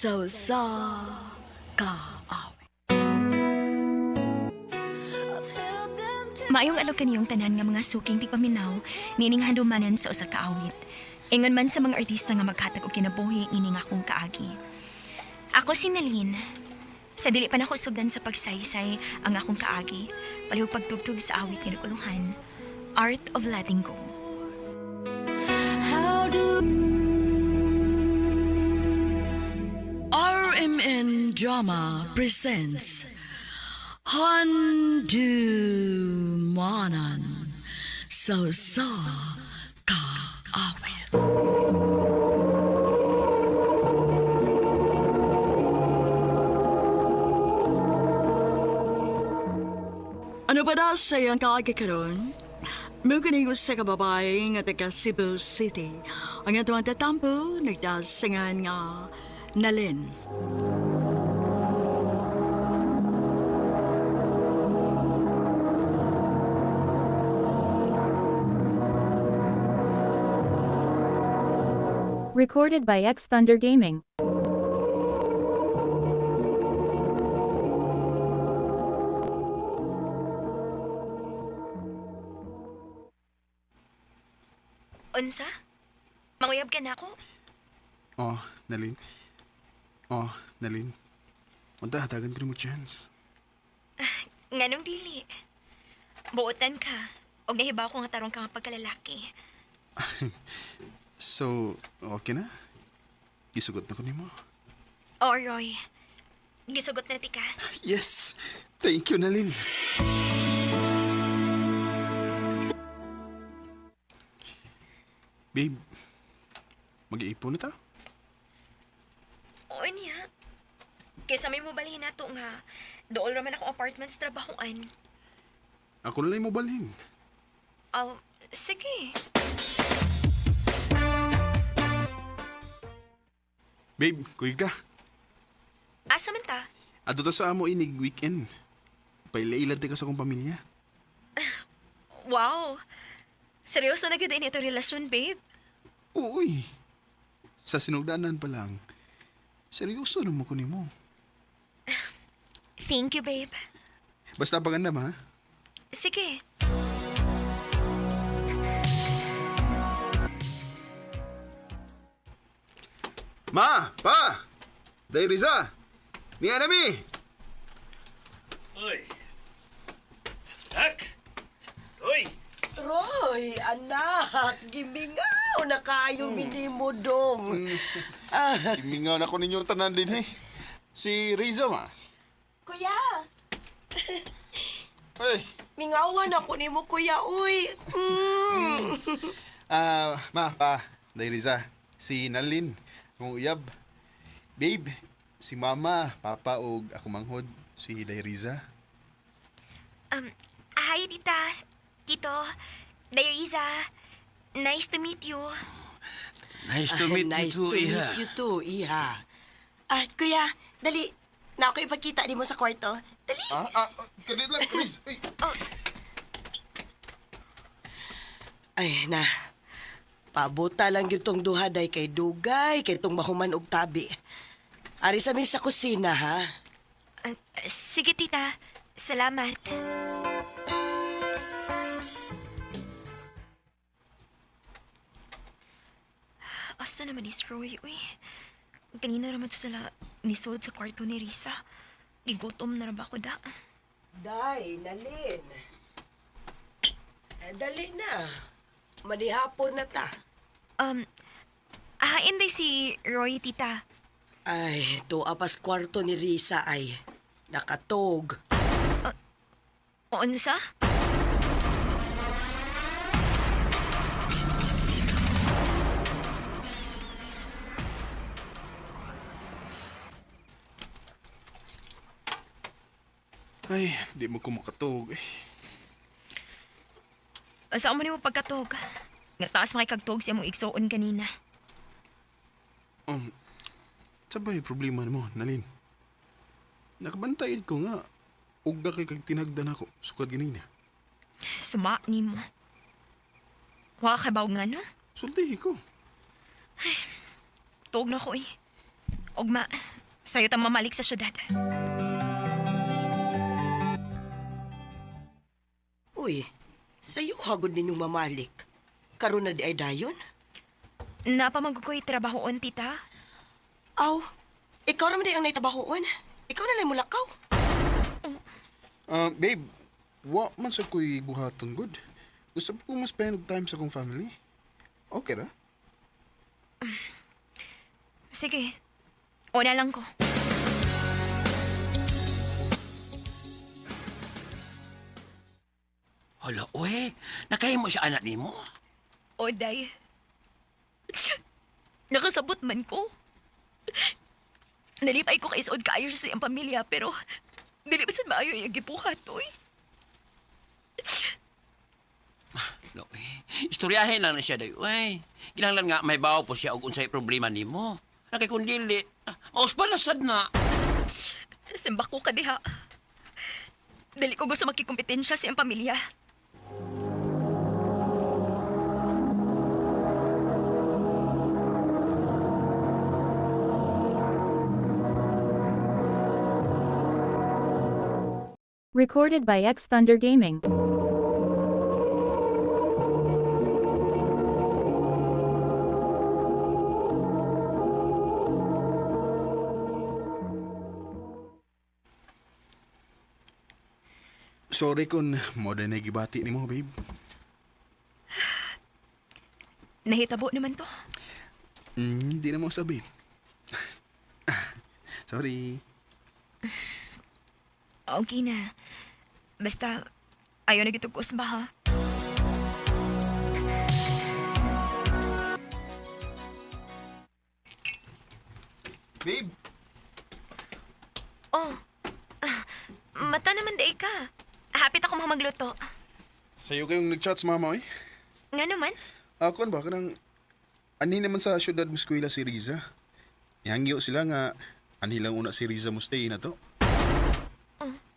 Sa usa ka awit. Maayong adlaw kaniyong tanan nga mga suking tigpaminaw niining handumanan sa usa ka awit. Ingon man sa mga artista nga maghatag og kinabuhi ining akong kaagi. Ako si Nalin. Sa dili pa nako sugdan sa pagsaysay ang akong kaagi, palihog pagtugtog sa awit nga nagulungan, Art of Letting Go. RMN Drama presents Handumanan sa usa ka awit. Ano pa na sa iyang kaagi karon? Mukinig sa kababae nga taga Cebu City. Ang atong tatampo, nagdasingan nga Nalin. Recorded by X Thunder Gaming. Unsa? Manguyab ka na ako? Oh, Nalin. Oh, Nalin. Unta, hatagan ko mo chance. Nganong dili? Buotan ka. Og nahibaw ko nga tarong ka nga pagkalalaki. So, okay na? Isugot na ko nimo. Oh, Roy. Gisugot na ti ka. Yes! Thank you, Nalin. Babe, mag-iipon na ta? Oo niya. Kaysa may mobalhin nato nga. Dool raman ako apartment sa trabahoan. Ako na lang mo balhin. Oh, sige. Babe, kuyog ka. Asa man ta? Ato ta sa amo inig weekend. Pailailad ka sa akong pamilya. Wow. Seryoso na gyud ini ito relasyon, babe. Uy! Sa sinugdanan pa lang, seryoso na mo ko nimo. Thank you, babe. Basta pagandam ha? Sige. Ma! Pa! Day Riza! Ni Anami! Uy. Anak! Uy! Roy, anak, gimingaw na kayo minimo dong. Ah, Imingaw na ko ninyong tanan din eh. Si Riza ma. kuya, Ay! mingawan ako nimo kuya, uy. Mm. Ah, ma, pa, Day Riza. Si Nalin, akong uyab. Babe, si mama, papa og ako manghod, si Day Riza. Hi, tita. Tito. Dayriza. Nice to meet you. Nice to meet nice you too, to Iha. meet you too, iha. Ah, kuya, dali. Na ako ipagkita nimo sa kwarto. Dali. Ah, ah, kadit lang, Riz. Ay. Ay, na. Pabuta lang gyud tong duha day kay dugay kay tong mahuman og tabi. Ari sa mi sa kusina, ha? Ah, sige, tita. Salamat. Asa naman ni Roy, uy. Kanina naman to sila nisod sa kwarto ni Risa. Gigutom na ra ba ako da? Day, Nalin. Eh, dali na. Manihapon na ta. Um, ahain day si Roy, tita. Ay, tuwa pas kwarto ni Risa ay nakatog. Unsa? Ay, di mo ko makatog. Eh. Asa mo nimo pagkatog? Nga taas makikagtog si among igsuon kanina. Um, sabay problema mo, Nalin. Nakabantayid ko nga. Ugda kay kag tinagdan ako, sukad ganina. Suma nimo. Wa ka baw nga no? Sultihi ko. Tuog na ko eh. Ugma, Sayo tang mamalik sa syudad. Uy, sayo hagod ninyong mamalik. Karon na di ay dayon? Napamanggukoy trabahoon, tita. Aw, ikaw raman di ang naitabahoon. Ikaw na lang mulakaw. Babe, wa man sa ko'y buhaton good. Gusto ko mas spend time sa akong family. Okay ra? Sige. Una lang ko. Hala, uy. Nakahimo siya anak nimo. O, day. Nakasabot man ko. Nalipay ko kay isuod kaayo siya sa iyang pamilya, pero dili ba sad maayo iyang gibuhat, oy. No, uy. Istoryahin lang na siya day, uy. Kinahanglan nga may bawo po siya og unsay problema nimo. Nakay kung dili, mauspa na sad na. Simba ko ka diha. Dili ko gusto makikompetensya sa iyang pamilya. Recorded by X Thunder Gaming. Sorry kung mo na gibati nimo, babe. Nahitabo naman to. Hindi na mo sa babe. Sorry. Okay na. Basta, ayaw na gitog ba ha? Babe, Oh, mata naman day ka. Hapit ako magluto. sa'yo kayong nag-chat sa mama, eh. Nga naman. Ako ba, kanang... Ani naman sa syudad mo eskwela si Riza. Ihangyo sila nga, ani lang una si Riza mo stay na to.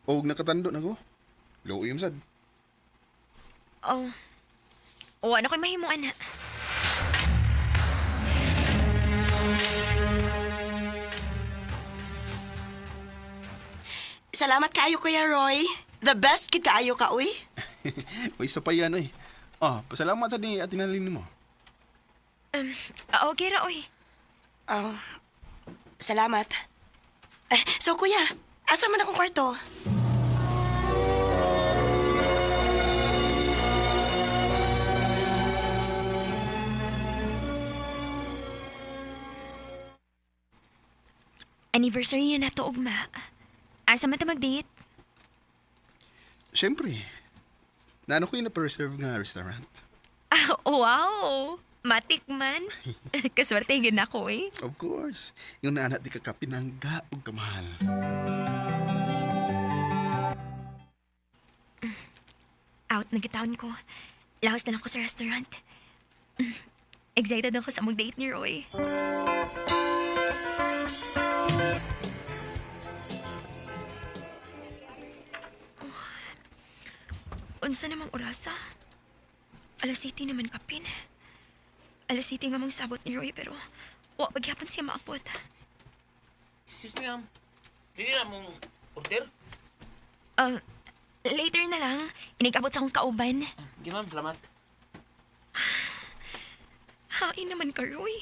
Og nakatando na ko. Luoy sad. Oh. O, ano ko'y mahimuan na? Salamat kaayo, Kuya Roy. The best kid kaayo ka, uy. Uy, isa pa yan, eh. Oh, pasalamat sa ni Ate Nalin mo. Okay ra, oy. Oh, salamat. Eh, so, kuya, asa man akong kwarto? Anniversary na nato, ugma. Asa man ta mag-date? Siyempre. Naano ko yung na-preserve nga restaurant. Ah, wow! Matik man. Kaswerte yun ako, eh. Of course. Yung naanak di ka kapinangga o kamahal. Out na gitawon ko. Laos na lang ako sa restaurant. Excited ako sa mag-date ni Roy. Oh. Unsa namang orasa? Alas 7 naman kapin. Alas 7 nga mang sabot ni Roy pero wa pagyapon siya maabot. Excuse me, ma'am. Dili na mong order? Later na lang, inigabot sa akong kauban. Sige, ma'am. Salamat. Hain naman ka, Roy.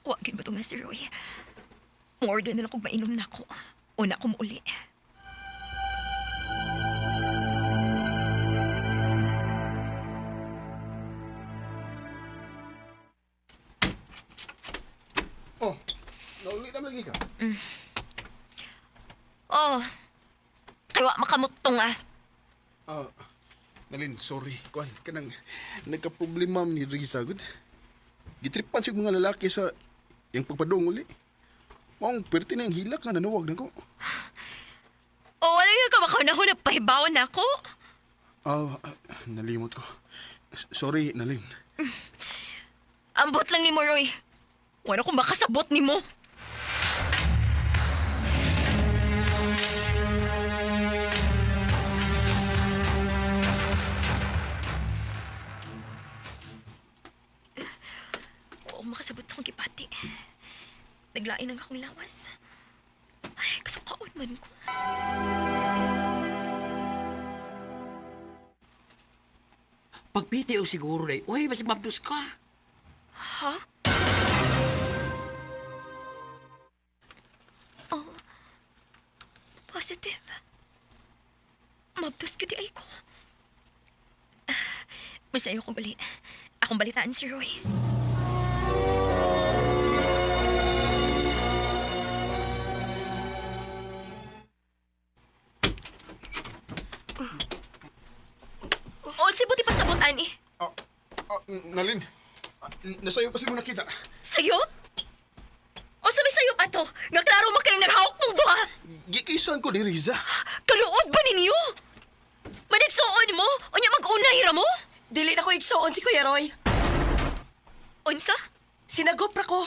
Wagin ba ito nga si Roy? Mo-order na lang kung mainom na ako. Una ko muuli. Oh, nauli na lagi ka. Oh, kay wa makamutong ah. Ah, Nalin, sorry. Kuan, kanang nagka-problema ni Riza, good. Gitripan siya mga lalaki sa yung pagpadong uli. Maong perti na yung hilak nga nanuwag na ko. Oh, wala yung kamakaw na pahibawan na ako. Nalimot ko. Sorry, Nalin. Ambot lang ni mo, Roy. Wala ko makasabot ni mo. ko makasabot sa akong gibati. Naglain ang akong lawas. Ay, kasukaon man ko. Pagpiti o siguro day, uy, basig mabdos ka. Ha? Oh. Positive. Mabdos gyud ay ko. Masayo ko gali. Akong balitaan si Roy. Oh, si buti pasabot ani. Ah, Nalin, nasayo pa mo nakita. Sayop? O sabi sayop ato, nga klaro mo kayong naghawak mong duha. Gikisan ko ni Riza. Kaluod ba ninyo? Manigsuon mo? Unya mag-unay ra mo? Dili na ko igsuon si Kuya Roy. Unsa? Sinagop ra ko.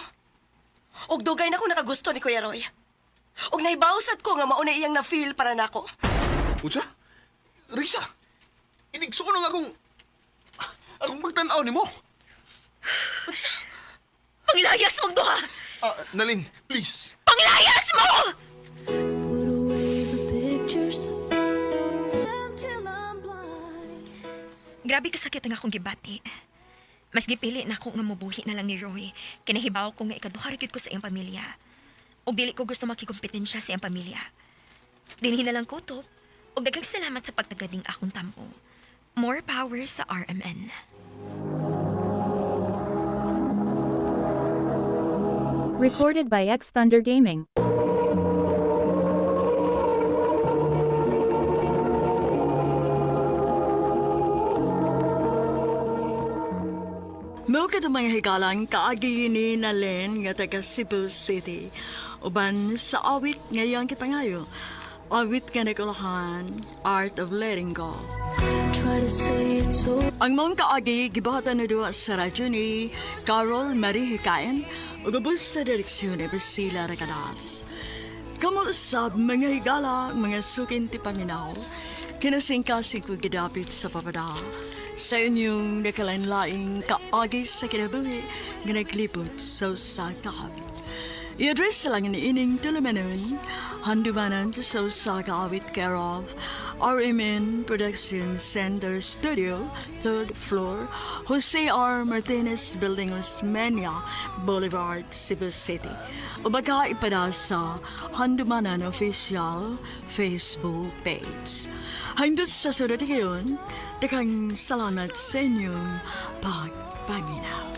Og dugay na ko nakagusto ni Kuya Roy. Og naibawsat ko nga mauna iyang na-feel para nako. Unsa? Riza, inigsuon ang akong magtan-aw nimo. Unsa? Panglayas mong duha! Nalin, please. Panglayas mo! Grabe kasakit ang akong gibati. Mas gipili na ako nga mubuhi na lang ni Roy. Kinahibaw ko nga ikaduha ra gyud ko sa iyang pamilya. Ug dili ko gusto makikompetensya sa iyang pamilya. Dinhi na lang ko to. Ug daghang salamat sa pagtaganing akong tampo. More power sa RMN. Recorded by X Thunder Gaming. Mao kadto mga higalang kaagi ni Nalen nga taga Cebu City. Uban sa awit ngayang kipangayo. Awit nga nagulahan, Art of Letting Go. Ang maong kaagi gibuhatan na duwa sa radyo ni Carol Marie Hikain ug ubos sa direksyon ni Priscilla Recadas. Kamo usab mga higala, mga sukin ti paminaw, kinasingkasing ko gidapit sa papada. Sa inyong nakalain-laing kaagi sa kinabuhi nga naglibot sa usa ka awit. I-address lang ni ining tulumanon, handumanan sa usa ka awit care of RMN Production Center Studio, third floor, Jose R. Martinez Building, Osmeña Boulevard, Cebu City. O baka ipada sa Handumanan Official Facebook page. Hangdot sa sunod ngayon, daghang salamat sa inyong pagpaminaw.